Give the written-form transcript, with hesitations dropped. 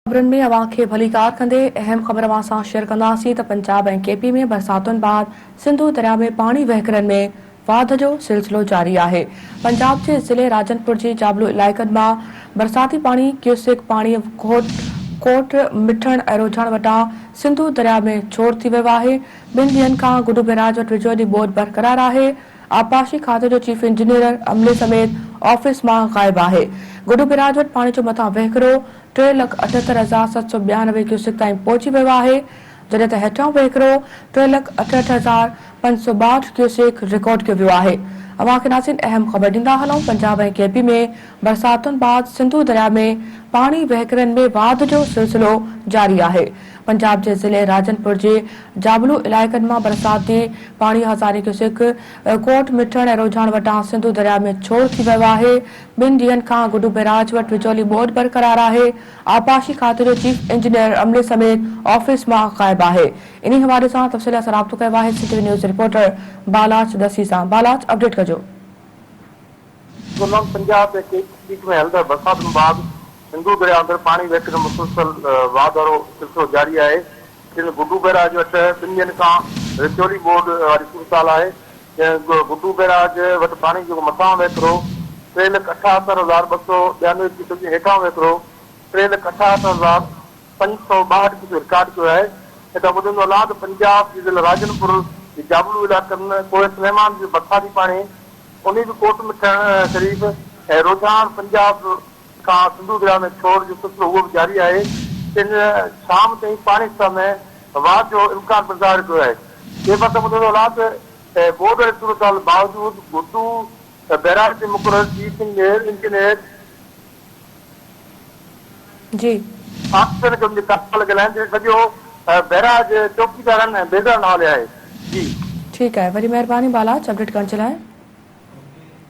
خبرن ۾ اوهان کي ڀليڪار ڪندي اهم خبر اوهان سان شيئر ڪنداسين ته پنجاب ۽ ڪي پي ۾ برساتن بعد سنڌو درياء ۾ پاڻي وهڪرن ۾ واڌ جو سلسلو جاري آهي. پنجاب جي ضلعي راجن پور جي جابلو علائقن مان برساتي پاڻي ڪيوسڪ پاڻي ڪوٽ ڪوٽ مٺڻ ۽ روجهاڻ وٽان سنڌو درياء ۾ ڇوڙ ٿي ويو آهي. ٻن ڏينهن کان گڊو بئراج وٽ وچولي ٻوڏ برقرار آهي. آبپاشي کاتي جو چيف انجنيئر عملي سميت آفيس مان غائب آهي. گڊو بئراج وٽ پاڻي جو مٿان وهڪرو 3,78,792 ڪيوسڪ تائين پهچي ويو آهي، جڏهن ته هيٺيان وهڪرو 3,68,562 ڪيوسڪ رڪارڊ ڪيو ويو آهي. اوهان کي ناظرين اهم خبر ڏيندا هلون پنجاب ۽ ڪي پي ۾ برساتن بعد سنڌو درياء ۾ پاڻي وهڪرن ۾ واڌ جو سلسلو جاري آهي. پنجاب جي ضلعي راجن پور جي جابلو علائقن مان برساتي پاڻي هزارين ڪيوسڪ ڪوٽ مٺڻ ۽ روجهاڻ وٽان سنڌو درياء ۾ ڇوڙ ٿي ويو آهي. ٻن ڏينهن کان گڊو بئراج وٽ وچولي ٻوڏ برقرار آهي. آبپاشي کاتي جو چيف انجنيئر عملي سميت آفيس مان غائب آهي. انهي حوالي سان تفصيل سان رابطو ڪيو آهي سنڌ نيوز رپورٽر بالاچ دسي سان. بالاچ اپڊيٽ ڪجو. سونم پنجاب ۽ ڪي پي ۾ هلندڙ برساتن بعد سنڌو درياء اندر پاڻي وهڪري جو مسلسل واڌارو سلسلو جاري آهي. جن گڊو بئراج وٽ ٻن ڏينهن کان وچولي ٻوڏ واري صورتحال آهي. جنهن گڊو بئراج وٽ پاڻي جو مٿانهون وهڪرو 3,78,292 ڪيوسڪ ۽ هيٺانهون وهڪرو 3,68,562 ڪيوسڪ رڪارڊ ڪيو آهي. هتان ٻڌندو هلان ته پنجاب جي ضلعي راجن پور جي جابلو علائقن ڪوهه سليمان جو برساتي پاڻي انهي به ڪوٽ مٺڻ شريف ۽ روجهاڻ پنجاب کان سنڌو درياء ۾ ڇوڙ جو سلسلو اهو به جاري آهي. تن شام تائين پاڻي سطح ۾ واڌ جو امڪان پڻ ظاهر ڪيو آهي. ٻئي پاسي ٻڌندو هلان ته ٻوڏ واري صورتحال باوجود گڊو بئراج تي مقرر چيف انجنيئر جي. آفيسرن کي ان جي ڪاوڙ لڳل آهن جنهن سڄو بئراج چوڪيدارن ۽ بيلدارن حوالي آهي. جي. ٺيڪ آهي وڏي مهرباني بالاچ اپڊيٽ ڪرڻ جي لاء.